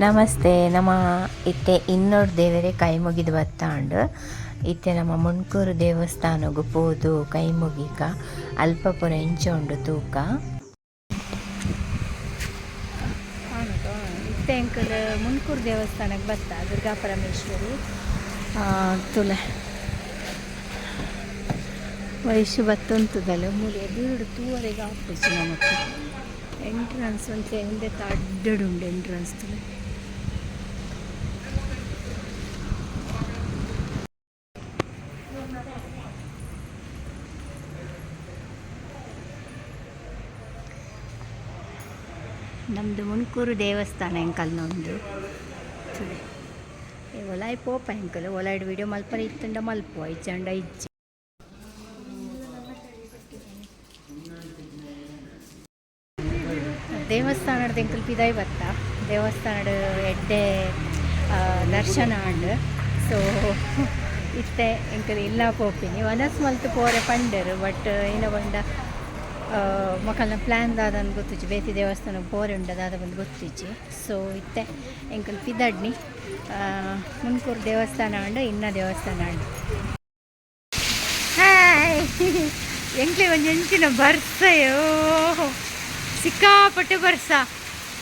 ನಮಸ್ತೆ. ನಮ ಇತ್ತೆ ಇನ್ನೋಡ್ ದೇವೆರೆ ಕೈ ಮುಗಿದು ಬತ್ತಾಂಡ್. ಇತ್ತೆ ನಮ್ಮ ಮುಂಡ್ಕೂರು ದೇವಸ್ಥಾನಗ್ ಪೋದು ಕೈ ಮುಗಿಕ. ಅಲ್ಪ ಪೂರ ಎಂಚ ಉಂಡು ತೂಕ. ಇತ್ತೆ ಎಂಕುಲು ಮುಂಡ್ಕೂರು ದೇವಸ್ಥಾನಕ್ಕೆ ಬತ್ತ, ದುರ್ಗಾ ಪರಮೇಶ್ವರಿ. ತುಲೆ ವಯಸ್ಸು ಬತ್ತೊಂತದಲ್ಲ. ಮೂಲು ಎದುರುಡು ತೂವರೆಗೆ ಆಪುಜಿ ನಮಕ್. ಎಂಟ್ರನ್ಸ್ ಒಂತೆ ಉಂದೆತ ಅಡ್ಡಡ್ ಉಂಡು ಎಂಟ್ರನ್ಸ್, ತುಲೆ. ನಮ್ಮದು ಮುಂಡ್ಕೂರು ದೇವಸ್ಥಾನ ಎಂಕಲ್ನ ಉಂದು, ತುಲೆ. ಒಲಾಯ್ ಪೋಪ ಎಂಕಲು. ಒಲಾಯ್ಡ್ ವಿಡಿಯೋ ಮಲ್ಪರೆ ಇತ್ತುಂಡ ಮಲ್ಪುವ, ಇಜ್ಜಂಡ ಇಜ್ಜಿ. ದೇವಸ್ಥಾನದ ಎಂಕುಲು ಪಿದಾಯಿ ಬತ್ತ. ದೇವಸ್ಥಾನಡ್ ಎಡ್ಡೆ ದರ್ಶನ ಆಂಡ್. ಸೊ ಇತ್ತೆ ಎಂಕುಲು ಇಲ್ಲ ಪೋಪಿನಿ. ವನಸ್ ಮಲ್ತ್ ಪೋರೆ ಪಂಡೆರ್, ಬಟ್ ಏನ ಪಂಡ ಮೊಕಲ್ನ ಪ್ಲ್ಯಾನ್ ದಾದಂದ್ ಗೊತ್ತುಜ್ಜಿ. ಬೇತೆ ದೇವಸ್ಥಾನ ಪೋರೆ ಉಂಡ ದಾದ ಬಂದು ಗೊತ್ತುಜ್ಜಿ. ಸೊ ಇತ್ತೆ ಎಂಕುಲು ಪಿದಡ್ನಿ. ಮುಂಡ್ಕೂರು ದೇವಸ್ಥಾನ ಆಂಡ್, ಇನ್ನ ದೇವಸ್ಥಾನ ಆಂಡ್. ಹಾಯ್, ಎಂಕ್ಲೆ ಒಂಜಿ ಎಂಚಿನ ಬರ್ಸಯೋ, ಸಿಕ್ಕಾಪಟ್ಟೆ ಬರ್ಸ.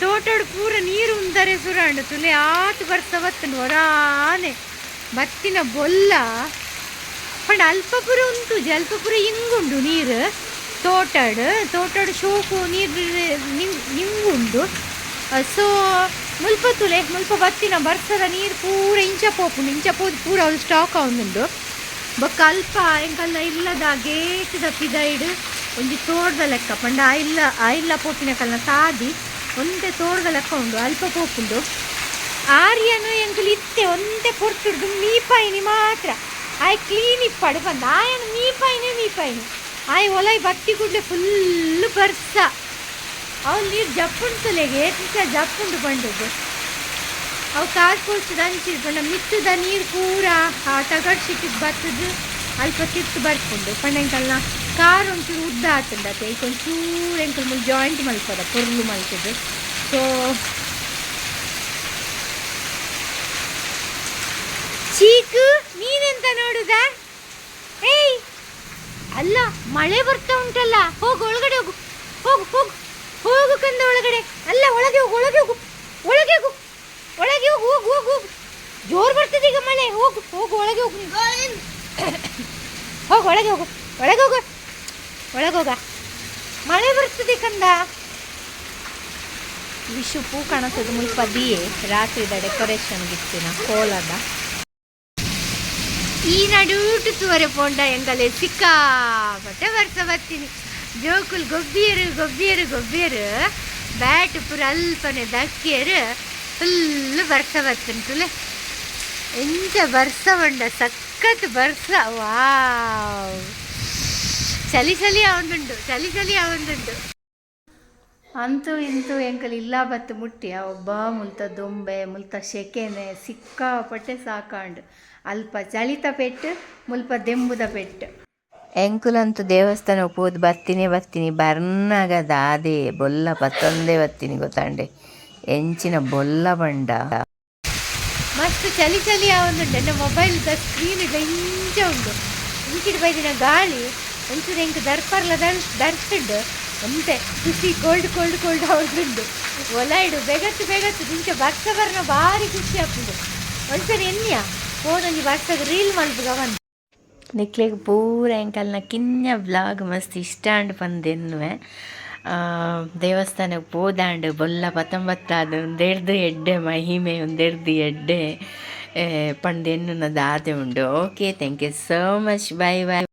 ತೋಟಡ್ ಪೂರ ನೀರು ಉಂದರೆ ಸುರಾಂಡು, ತುಲೆ. ಆತ್ ಬರ್ಸ ಬತ್ತುಂಡು. ಒರಾನೆ ಬತ್ತಿನ ಬೊಲ್ಲ ಪಂಡ ಅಲ್ಪ ಪೂರ ಉಂತುಜಿ, ಅಲ್ಪ ಪೂರ ಇಂಗುಂಡು ನೀರು ತೋಟಡ್. ತೋಟಡ್ ಶೋಕು ನೀರು ನಿಂಗುಂಡು. ಸೊ ಮುಲ್ಪ ತುಲೆ, ಮುಲ್ಪ ಬತ್ತಿನ ಬರ್ಸದ ನೀರು ಪೂರ ಇಂಚ ಪೋಪುಂಡು. ಇಂಚ ಪೋದು ಪೂರ ಅವ್ಲು ಸ್ಟಾಕ್ ಆವೊಂದುಂಡು. ಬೊಕ್ಕ ಅಲ್ಪ ಎಂಕಲ್ನ ಇಲ್ಲದ ಗೇಟ್ದ ಪಿದೈಡ್ ಒಂಜಿ ತೋಡ್ದ ಲೆಕ್ಕ, ಪಂಡ ಆ ಇಲ್ಲ ಆ ಇಲ್ಲ ಪೋಪಿನ ಕಲ್ನ ಸಾದಿ ಒಂತೆ ತೋಡ್ದ ಲೆಕ್ಕ ಉಂಡು, ಅಲ್ಪ ಪೋಪುಂಡು. ಆರ್ಯನು ಎಂಕುಲು ಇತ್ತೆ ಒಂತೆ ಪೊರ್ತುಡ್ದು ಮೀಪಾಯಿನಿ ಮಾತ್ರ. ಆಯ್ ಕ್ಲೀನ್ ಇಪ್ಪಡು ಬಂದ ಆಯನ ಮೀಪಾಯಿನೇ ಮೀಪಾಯಿನಿ. ಆಯ್ ಒಲೈ ಬತ್ತಿ ಕೂಡ್ಲೆ ಫುಲ್ ಬರ್ಸ. ಅವ್ನು ನೀರು ಜಪ್ಪುಂಟುಲೆಗೆ ಏತಿಂಚ ಜಪ್ಪುಂಡು ಪಂಡದ್ದು. ಅವು ಕಾರ್ ಪೋಸ್ಟ್ ಅಂಚಿ ಪಂಡ ಮಿತ್ತದ ನೀರು ಪೂರ ಆ ತಗಡ್ ಶೀಟಿಗೆ ಬತ್ತದು ಅಲ್ಪ ತಿರ್ತು ಬರ್ಪುಂಡು. ಪಂಡ ಎಂಕಲ್ನ ಕಾರ್ ಒಂಚೂರು ಉದ್ದ ಆತುಂಡು ಅತ್ತೆ. ಈಗ ಒಂಚೂರು ಎಂಕಲ್ ಮುಲ್ ಜಾಯಿಂಟ್ ಮಲ್ಪದ ಪೊರ್ಲು ಮಲ್ತದು. ಸೊ ಚೀಕು, ನೀನೆಂತ ನೋಡುದಾ? ಏಯ್, ಅಲ್ಲ, ಮಳೆ ಬರ್ತಾ ಉಂಟಲ್ಲ, ಹೋಗು, ಒಳಗಡೆ ಹೋಗು. ಹೋಗು, ಹೋಗು, ಹೋಗು ಕಂದ, ಒಳಗಡೆ. ಅಲ್ಲ, ಒಳಗೆ ಹೋಗು, ಒಳಗೆ ಹೋಗು, ಒಳಗೆ ಹೋಗು, ಒಳಗೆ ಹೋಗು, ಹೋಗು, ಹೋಗು, ಹೋಗು. ಜೋರು ಬರ್ತದೆ ಈಗ ಮಳೆ. ಹೋಗು, ಹೋಗು, ಒಳಗೆ ಹೋಗು ನೀನು. ಹೋಗು, ಒಳಗೆ ಹೋಗು, ಒಳಗೆ ಹೋಗು, ಒಳಗೆ ಹೋಗ. ಮಳೆ ಬರ್ತದೆ ಕಂದ. ವಿಶು ಪೂ ಕಾಣಿಸೋದು ಮುಲ್ಪ ದಿಯೆ, ರಾತ್ರಿದ ಡೆಕೋರೇಷನ್ ಗಿತ್ತಿನ ಕೋಲದ. ಈ ನಡುಟು ತೂವರೆ ಪೋಂಡ ಎಂಗಲೆ ಸಿಕ್ಕಾಪಟ್ಟೆ ಬರ್ಸ ಬರ್ತೀನಿ. ಜೋಕುಲ್ ಗೊಬ್ಬಿಯರು, ಗೊಬ್ಬಿಯರು, ಗೊಬ್ಬಿಯರು. ಬ್ಯಾಟ್ ಪೂರ ಅಲ್ಪನೆ ದಕ್ಕಿಯರು. ಫುಲ್ ಬರ್ಸ ಬತ್ತುಂಟುಲೆ. ಎಂಚ ಬರ್ಸ ಬಂಡ, ಸಖತ್ ಬರ್ಸ. ವಾವ್, ಚಳಿ ಚಳಿ ಆವೊಂದುಂಡು, ಚಳಿ ಚಳಿ ಆವೊಂದುಂಡು. ಅಂತೂ ಇಂತೂ ಎಂಕಲ್ ಇಲ್ಲ ಬತ್ತು ಮುಟ್ಟಿ. ಒಬ್ಬ ಮುಲ್ತ ದೊಂಬೆ, ಮುಲ್ತ ಶೆಕೆನೆ ಸಿಕ್ಕಾಪಟ್ಟೆ ಸಾಕಾಂಡು. ಅಲ್ಪ ಚಳಿತ ಪೆಟ್ಟು, ಮುಲ್ಪ ದೆಂಬುದ ಪೆಟ್ಟು. ಎಂಕುಲಂತೂ ದೇವಸ್ಥಾನ ಪೋದು ಬರ್ತೀನಿ ಬರ್ತೀನಿ ಬರ್ನಾಗ ದಾದೆ ಬೊಲ್ಲ ಪತ್ತೊಂದೇ ಬರ್ತೀನಿ ಗೊತ್ತಾಂಡೆ. ಎಂಚಿನ ಬೊಲ್ಲ ಬಂಡ. ಮಸ್ತ್ ಚಳಿ ಚಳಿ ಆವೊಂದುಂಡು. ಎನ್ನ ಮೊಬೈಲ್ದ ಸ್ಕ್ರೀನ್ ಇಂಚ ಉಂಡು. ಇಂಚಿಡ್ ಬೈದಿನ ಗಾಳಿ ಒಂಚೂರು ಎಂಕ್ ದರ್ಪರ್ಲ ದರ್ ದರ್ತುಂಡು. ಒಂತೆ ಖುಷಿ, ಕೋಲ್ಡ್ ಕೋಲ್ಡ್ ಕೋಲ್ಡ್ ಆವೊಂದುಂಡು. ಒಲಾಯ್ಡು ಬೆಗತ್ತು ಬೆಗತ್ತು ಇಂಚ ಬರ್ಸ ಬರ್ನ ಭಾರಿ ಖುಷಿ ಆಪುಂಡು. ಒಂದ್ಸರಿ ಎನ್ನಿಯ ಪೋದೊಂಜಿ ಬರ್ಸಗ್ ರೀಲ್ ಮಲ್ಪುಗ ಬಂದು. ನಿಕ್ಲೆಗ್ ಪೂರ ಎಂಕಲ್ನ ಕಿನ್ಯ ಬ್ಲಾಗ್ ಮಸ್ತ್ ಇಷ್ಟ ಆಂಡ್ ಪಂದ್ ಎನ್ನುವೆ. ದೇವಸ್ಥಾನಕ್ಕೆ ಪೋದಾಂಡ್, ಬೊಲ್ಲ ಪತ್ತೊಂಬತ್ತಾದ್, ಒಂದೆರ್ದು ಎಡ್ಡೆ ಮಹಿಮೆ, ಒಂದೆರ್ದು ಎಡ್ಡೆ ಪಂದ್ ಎನ್ನುನ ದಾದೆ ಉಂಡು. Okay, thank you so much, bye bye.